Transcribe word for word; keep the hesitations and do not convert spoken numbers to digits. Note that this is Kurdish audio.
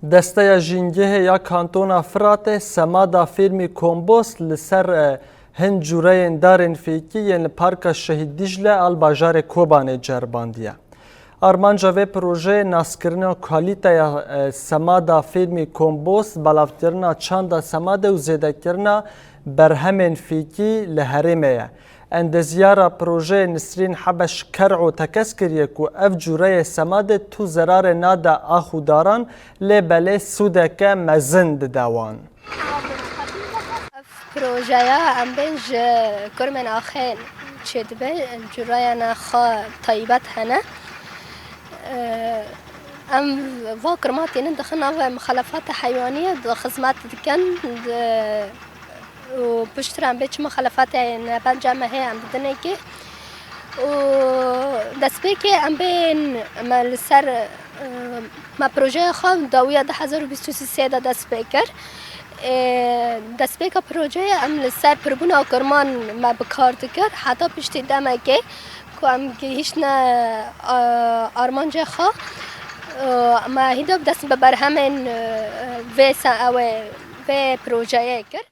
Desteya Jîngehê ya Kantona Firatê semada fêrmî kompost li ser, e, hin cûreyên darên fêkî yên li Parka Şehîd Dîcle a li bajarê Kobanê cerbandiye. Armanca vê projeyê naskirina kalîteya, e, semada fêrmî kompost, belavkirina çanda semadê û zêdekirina berhemên fêkî li herêmê ye. Endeziyara projeyê Nisrîn Hebeş Ker'o tekez kiriye ku ev cûreyê semadê tu zerarê nade ax û daran, lê belê sûdeke mezin dide wan. Ev projeya em bên ji kurmên axê çêdibe, cûreyana xwe taybet hene. Em va kirma tînin dixin nav mixelefata heywaniyê di xizmet dikin, di û piştre em bê çi mixelefetê ne bence me hê em didinê kê. Û destpêkê em bên me li ser, e, me projeya xwe dawiya du hezar û bîst û sê de dest pê kir. E, destpêka projeyê em li ser pirbûna kurman me bi kar dikir. Heta piştî demekê ku em gihîştine, e, armancê xwe, e, me hîda dest bi berhemên, e, vê se-, ew ê, vê projeyê kir.